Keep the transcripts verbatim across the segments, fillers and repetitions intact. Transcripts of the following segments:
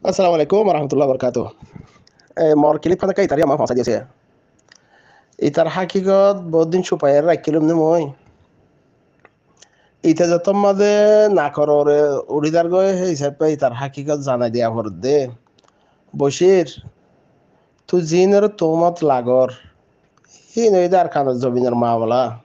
Assalamu alaikum warahmatullahi wabarakatuh. E, mor clip hán ekká itaré añáre foóñsai diyé. Itar hákikot bout din cúpaiyóre raikkílum né mui. Ite zotór mazé nakor uore uçí zargói, hé hísafe itar hákikot zanai diya foredde. Bocír, tui ziínoré tuhumot lagór, híin óilde Arkanor zobinor mamela.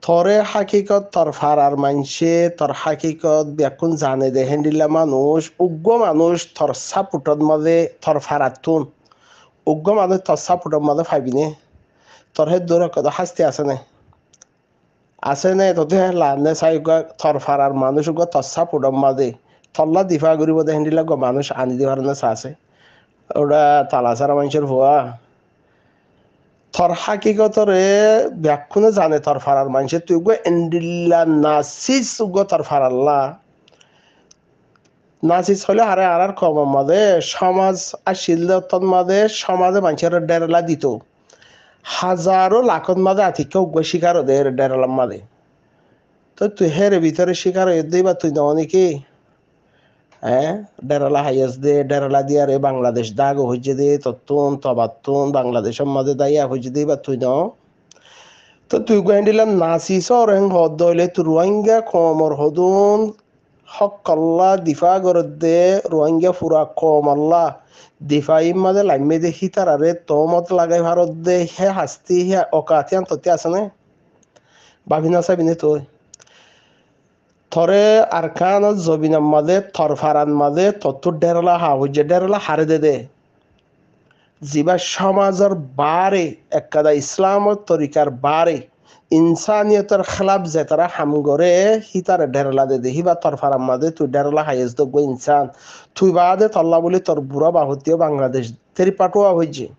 Toré hákikot tor farar maincé, tor hákikot bekkún zane de héndilla manúic, uggúa manúic tor sápothot mazé, tor farattún uggúa manúic tor sápothot mazé faibi né? Tor hé dór ekkán hásti asé né? Asé né? Totté hé lané sai uggúa tor farar manúic uggúa tor sápothot mazé tolla difa goríbo de héndilla uggúa manúic aní di fare né saá asé? Uçá tala sára maincór fua. Tor hákikotore bekkúne zane tor farar maincé, tui uggúa endilla nasis uggúa tor farallá. Nasis hoilé haré añárar koumor mazé, cómaz accíl de ottót mazé, cómaze maincóre dhérola dito. Hazaró lakót mazé atikká uggúa cíkar ó de dhérolar mazé. Toi tui hére bútore cíkar óiyos de íba tui noó né ki? Eé, dhérola háiyos de, dhérola diyaré Bangladec dágo foijjé de, tottún, tobattún, Bangladecór mazé dáiya foijjé de íba tui noó. Toi tui uggúa héndilla nasis ór héen hoódde óile tui Ruáinga koumor hodún hókkollá difá gorédde, Ruáinga fura koumollá difáir mazé laimmé de hítararé tuhumot lagai faródde, hé hásti, hé okat hían tottí asé né? Báfi nosaibi né tui? Toré Arkanor zobinor mazé, tor farar mazé, tottú dhérola haa foijjé, dhérola haré de de. Zibá cómazor baáre, ekkán Islamor torikar baáre, insániyotor hélaf zetará ham goré, hítare dhérola de de, híba tor farar mazé tui dhérola háiyos de uggúa insán. Tui baade tolla bóli tor burá bafottí yó Bangladec teri fathúa foijjé.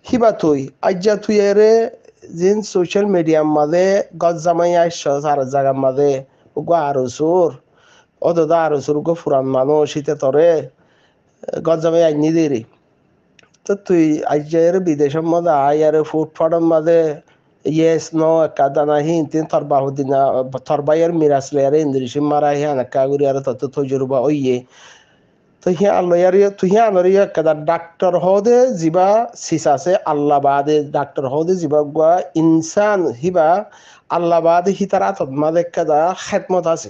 Híba tui, aijja tui eré ziín social mediar mazé gór zamai aiccós ar zagar mazé, uggúa arusur, ódode arusur uggúa furan manúic, íte toré gór zamai ainní deri. Toi tui aijja eré bidecór mazé aiyaré futfathor mazé yes no ekká dana híin tin tor bafor dina, tor báiyor miras loiyaré indiri cím mara hían ekká goríyaré tottú tojuruba óiye. Toi hían loiyaré yó, tui híanoré yó ekká dá dhaktor hoóde zibá sis asé, Allah baade dhaktor hoóde zibá uggúa insán híba Allah baade hítar átot mazé ekká dá hédmot asé.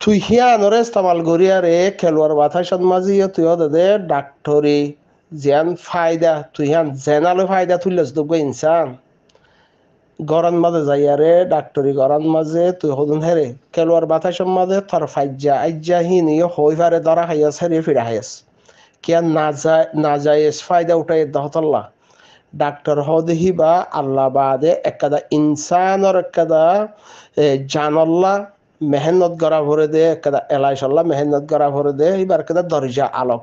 Tui híanoré estemal goríyaré keluar batácot mazé yó tui ódede dhaktori ziyán faida, tui hían zenalói faida tuillos de uggúa insán. Górot mazé zaiyaré dhaktori górot mazé tui hodún hére keluar batácot mazé tor faijja aijja híin yó hoói fare dóra háiyos, hére fiça háiyos. Kiyá naza-, nazayes faida uçáiyedde hotólla. Dhaktor hoóde híba Allah baade ekká dá insánor ekká dá, e, zanollá mehénnot gorá foré de, ekká dá elaicollá mehénnot gorá foré de, íbar ekká dá dorja alok.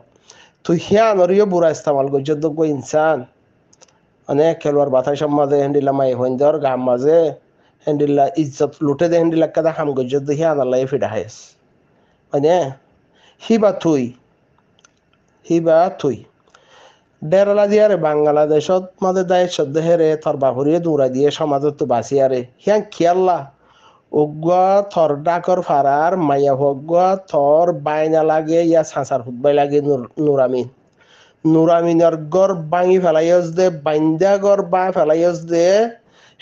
Tui híanoré yó bura estemal goijjós de uggúa insán. Mane keluar batácor mazé héndilla maiyafuaindór gaar mazé héndilla izzot luthé de héndilla ekká dá ham goijjós de híanollá yó fiça háiyos. Mane híba tui, híba tui. Dhérola diyaré Bangladecót mazé dáiccós de hére, tor baforé yó duñrai diyé, cómazottú basíyaré. Hían kiyólla? Uggúa tor dhákor farar maiyafua uggúa tor báina lage, yá sasar fut bái lage Nur-, Nuramin. Nuraminor gór báñgi felaiyós de, baindá gór báñgi felaiyós de,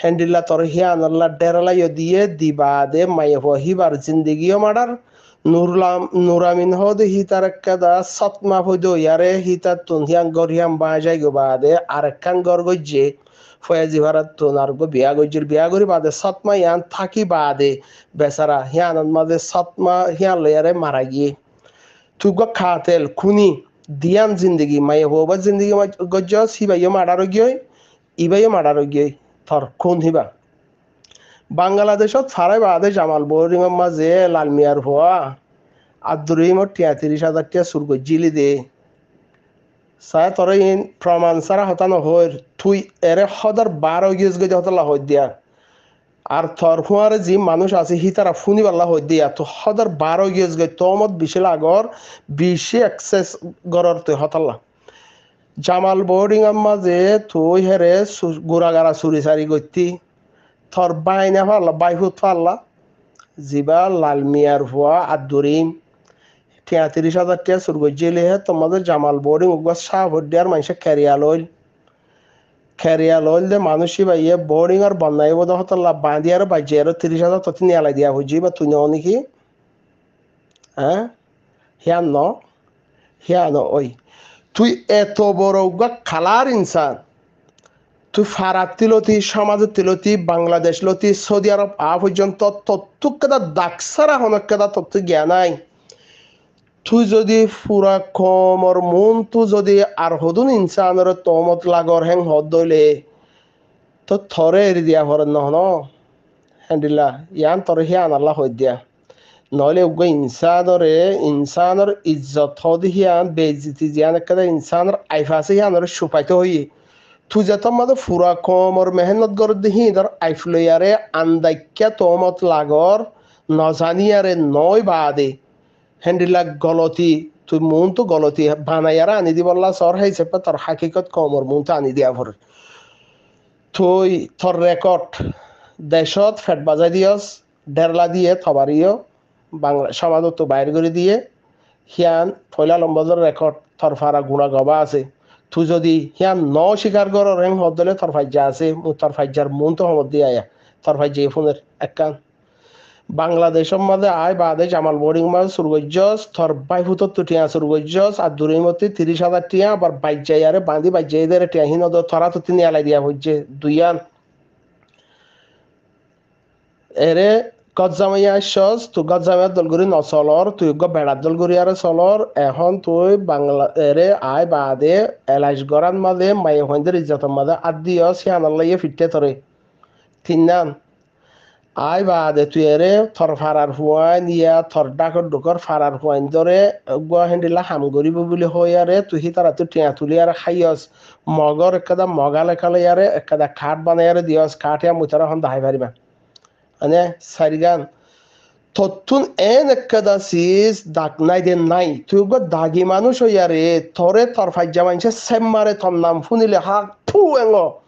héndilla toré híanollá dhérola yó diyé, di baade maiyafua híbar zindigi yó maçar, Nurlam-, Nuramin hoóde hítar ekká dá sótma foida óiyaré hítattún hían gór hían báñgi zaigoi baade arekkán gór goijjé. Foyazi farattún ar uggúa biyá goijjíl, biyá gorí baade sótma yián táki baade besára híanor mazé sótma hían loiyaré mara giyé. Tui uggúa katel, kúni, diyán zindigi, maiyafua uggúa zindigi ma-, goijjós, híba yó maçar óigiyoi, íba yó maçar óigiyoi, tor kún híba. Bangladecót farai baade Jamal Boardingor mazé Lal Miyar fua Abdurohimor thiañ tiríc házar thiañ sur goijjíli de. Saá toré iín proman sára hotá nohoóir, tui eré hódor baára óigiyos goi de hotólla hoóiddiya. Ar tor fúañre ziín manúic asé hítara fúniballá hoóiddiya, tui hódor baára óigiyos goi, tuhumot bicí lagor, bicí ekses goror tui hotólla. Jamal Boardingor mazé tui hére su-, guragara suri sari goittí, tor báina falla, báifut falla, zibá Lal Miyar fua Abdurohim, tiañ tiríc házar tiañ sur goijjé óile hé, tor mazé Jamal Boding uggúa sáf hoddiyar maincé keriya loil. Keriya loil de manúic íbayé Bodingor bonnai óibo de hótolla bañdí aró baijjai aró tiríc házar tottí niyalai diya foijjé, íba tui noó néki? Eé? Híyan noó? Híyan ói. Tui eto boro uggúa kalar insán. Tui farat lóti, cómazot lóti, Bangladec lóti, Saudi Arab aá foijjonto tottú ekkeda dak sára honó ekkeda tottú giyan nái. Tui zodi fura koumor muúntu zodi ar hodún insánoré toómot lagor héng hoódde óile, to toré eri diya forer nohó. Héndilla, yián toré híyanolla hoóiddiya. Noóile uggúa insánoré, insánor izzot hoóde híyan, beizzoti ziyán ekkeda insánor aif asé híyanoré cufaitó hoiyé. Tui zetór mazé fura koumor mehénnot goródde híindor aif loiyaré andaikká toómot lagor, nozaníyaré noói baade. Héndilla goloti, tui muúntu goloti banaiyaré aní dibollá soór, hé hísafe tor hákikot koumor muúntu aní diya forer. Tui tor rekod, decót feth bazái diyós, dhérola diyé, tobariyó, Bangla cómazottu bair gorí diyé, híyan foila lombor rekod, tor fara guñá gobá asé. Tui zodi híyan noó cíkar gorór héng hoódde óile tor faijja asé, mui tor faijjar muúntu homot di aiyá, tor faijja yó fúner ekkán. Bangladecór mazé aái baade Jamal Bodingor mazé sur goijjós, tor báifutóttu thiañ sur goijjós, ar durimottu tiríc házar thiañ, abar baijjaiyaré, bañdí baijjaiyaré thiañ híin ódde toráttu niyalai diya foijjé, duiyán. Eré górzamaiya aiccós, tui górzamaiya dol gorí nosolor, tui eggúa beçar dol gorí aró solor, ehón tui Bangla, eré aái baade elaic gorát mazé maiyafuaindór izzotor mazé át diyós, híyanolla yó fiṭṭé toré. Tinnán, aái baade tui eré tor farar fuain ya tor dhákor dhukór farar fuaindóre eggúa héndilla ham goríbou buli hoiyaré tui hítarattú thiañ tuliyaré háiyos, mogór ekkeda mog aleka loiyaré ekkeda kath banaiyaré diyós, kath yá mui toré hon dahái faribá. Mane sairgán, tottún eén ekkeda sis dak nái de nái. Tui eggúa dagi manúic óiyaré, toré tor faijja maincé sép mare, tor nam fúnile hák fú engo.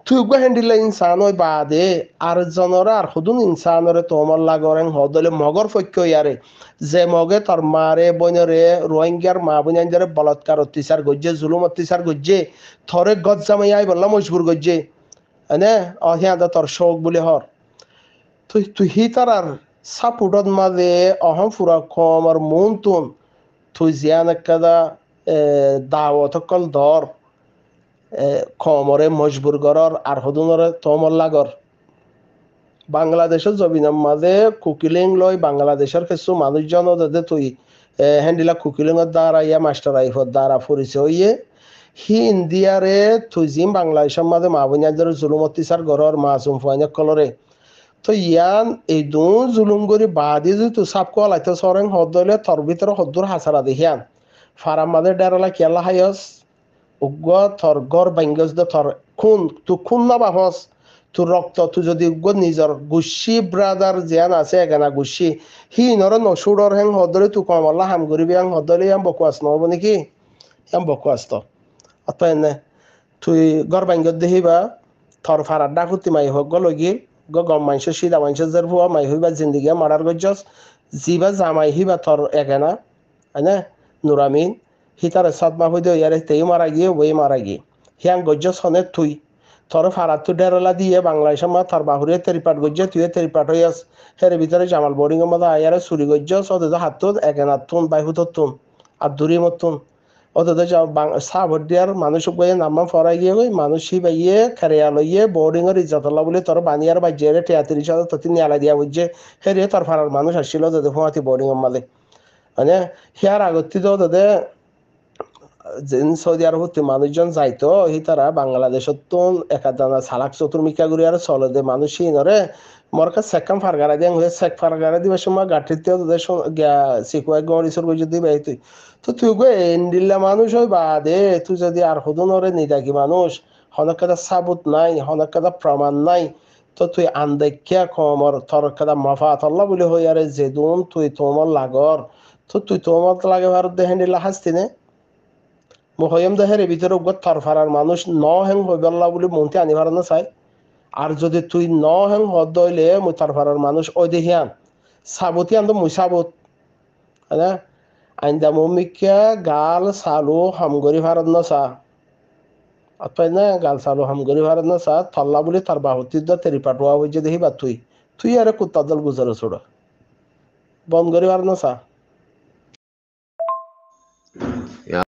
Tui eggúa héndilla insán ói baade ar zonoré, ar hodún insánoré toómot lagor héng hoódde óile mogór foikká óiyaré, ze mogé tor maaré, bóinoré, Ruáingar maa bóinaindóre bolotkar ottisar goijjé, zulúm ottisar goijjé, toré górzamaiya aibólla mojbur goijjé. Ene, o híyan de tor cóuk buli hoór. Tui, tui hítarar sáputhót mazé ehón fura koumor muúntun tui ziyán ekkeda, e, dawot ókkol doór, e, koumoré mojbur gorór, ar hodúnoré toómot lagor. Bangladecór zobinor mazé kukiling loi Bangladecór kessú manúic zon ódede tui, e, héndilla kukilingor dara ya mastor aifor dara foriso óiye, híin diyaré tui ziín Bangladecór mazé maa bóinaindóre zulúm ottisar gorór, masum fuain ókkolóre. Toi yián edún zulúm gorí baade zodi tui sáf kuwalaitó soór héng hoódde óile tor bútore hoddúr hasara de híyan. Farar mazé dhérola kiyólla háiyos? Eggúa tor gór baingós de tor kún, tui kún nobafos, tui rokto, tui zodi eggúa nizor guccí, bradar ziyán asé, egena guccí, híinoré nocúror héng hoódde óile tui koumolla ham goríbi héng hoódde óile yían bokuwas noóibo néki? Yían bokuwas to. Ótto ene, tui gór baingós de híba, tor farar dhákotti maiyafuwa eggúa loigil, eggúa gom maincór, cída maincór zérfua, maiyafuwa íbar zindigi yá maçár goijjós, zibá zamai híba tor egena, ene, Nuramin, hítare sódma foida óiyaré, teyó mara giyé, uwéyó mara giyé. Híyan goijjós hone tui. Toré farattú dhérola diyé, Bangladecór mazé tor baforé teripat goijjé, tuiyó teripat óiyos. Hére bútore Jamal Bodingor mazé aiyaré suri goijjós, ódede hattún, egenattún, báifutóttun, ar durímottún. Ódede ja-, Bang-, sáf hoddiyar manúic uggúaye namán forai giyé goi, manúic híbayé, keriya loiyé, Bodingor izzotolla buli toré baníyaré baijjaiyaré, thiañ tiríc házar tottí niyalai diya foijjé. Hére tor farar manúic accíl ódede fúañti Bodingor mazé. Mane, híyar agottí de ódede, ziín Saudi Arobottu manúic zon zaito, hítara Bangladecóttun ekadana salak sotur mikká gorí aró solede manúic híinoré, mor ekká sekkán fargarai de, hoiyé sek fargarai dibar cómot gaththítte ódede cún-, giya sikuwai góñri sur goijjé de íba tui. Toi tui eggúa endilla manúic ói baade, tui zodi ar hodúnoré nidaki manúic, honó ekkeda sábut nái, honó ekkeda proman nái, toi tui andaikká koumor tor ekkeda mofatolla buli hoiyaré zedún tui toómot lagor, toi tui toómot lagái farodde héndilla hásti né? Mui hoiyóm de hére bútore eggúa tor farar manúic noó héng hoibólla buli muúntu aní faron né sai. Ar zodi tui noó héng hoódde óile mui tor farar manúic ói de híyan. Sábut híyan de mui sábut. Ene? Ainda muúmikká gal salu ham gorí farat nosá. Atfai na gal salu ham gorí farat nosá, tolla buli tor bafottí dó teri pathuwa foijjé de híba tui. Tui ere kutta dol guzaro suro. Bon gorí farat nosá.